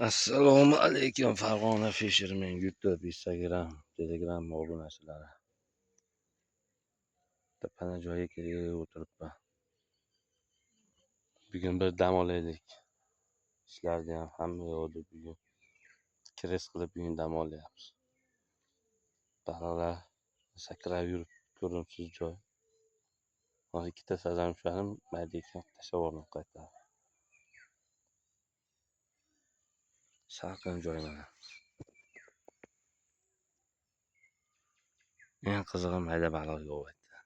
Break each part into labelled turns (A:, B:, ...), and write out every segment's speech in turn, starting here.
A: Assalomu alaykum Farg'ona Fisherman YouTube, Instagram, Telegram obunachilari. Bitta pana joyga kelib o'tiribman. Bugun bir dam olaylik. Ishlarni ham hamma yo'qdi bugun. Kres qilib bugun dam olyapmiz. Baliqlar sakrab yurib ko'rimsiz joy. Hozir ikkita sazan ushladim, mayda ekan, tashlab yubordim qaytarib. Salqin joy mana. Eng qizig'i mayda baliq yo'q yerda.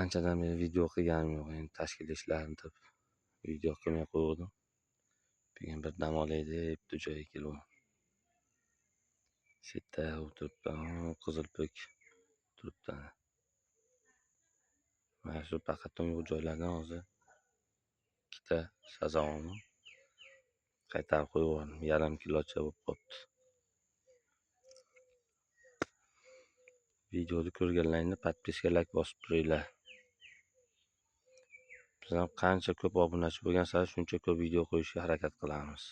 A: Anchadan beri video qilganim yo'q. Endi tashkil ishlarini deb video qilmay qo'ygandim. Bugun bir dam olay deb bu joyga keldim. Shetda o'tiribman, qizilpo'k turibdi. Mana shu baqaton yo'q joylardan hozir ikkita sazonni qaytarib qo'yib yubordim. Yarim kilocha bo'lib qolibdi. Videoni ko'rganlaringni podpiska, like bosib turinglar. Biz ham qancha ko'p obunachi bo'lgan sari shuncha ko'p video qo'yishga harakat qilamiz.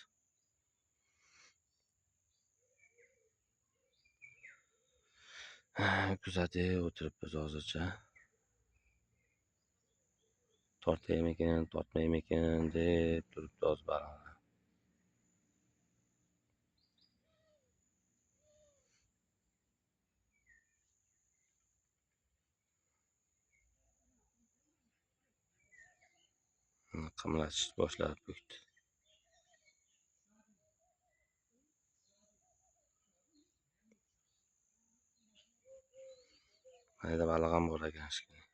A: Kuzatib o'tiribmiz hozircha. Tortaymikin, tortmaymikin deb turibdi hozir baliqlar. Qimlashishni boshlab qo'ydi. Mayda baliq ham bor ekan shekilli.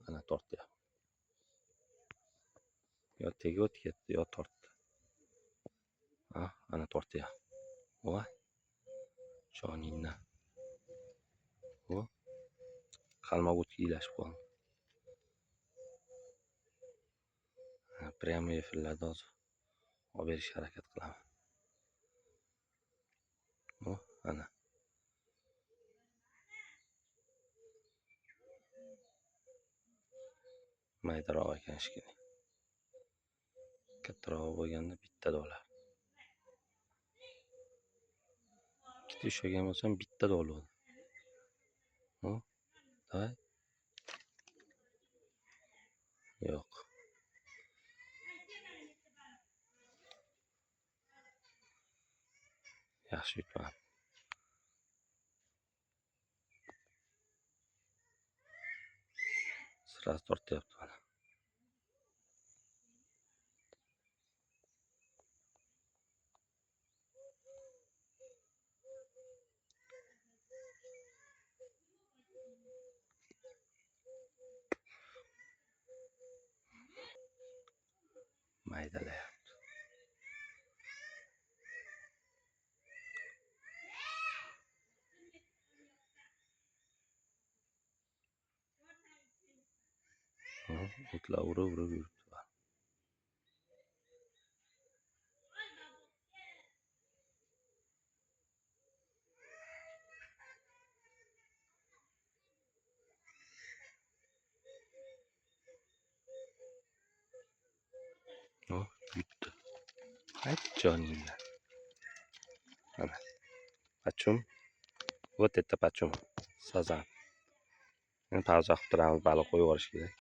A: Ana tortyapti. Yo tegi o'tib ketdi, yo tortdi. Ana tortyapti. Voy. Joningdan. Bu qalmoq o'tga ilashib qoldi. Prямо efirlarda hozir olib berishga harakat qilaman. Bu ana. Maydaroq ekan shekilli. Kattaroq bo'lganda bitta dolar. Ikkita ushlagan bo'lsam bitta dolar. Давай. Yo'q. Yaxshi yutmadi. Sirasi tortyapti mana. Maydalayapti. O'tlar urib urib yuribdi. Oh, yutdi. Ayt joningdan. Mana. Pachum. Вот это pachum. Sazan. Endi pauza qilib turamiz, baliq qo'yib yuborish kerak.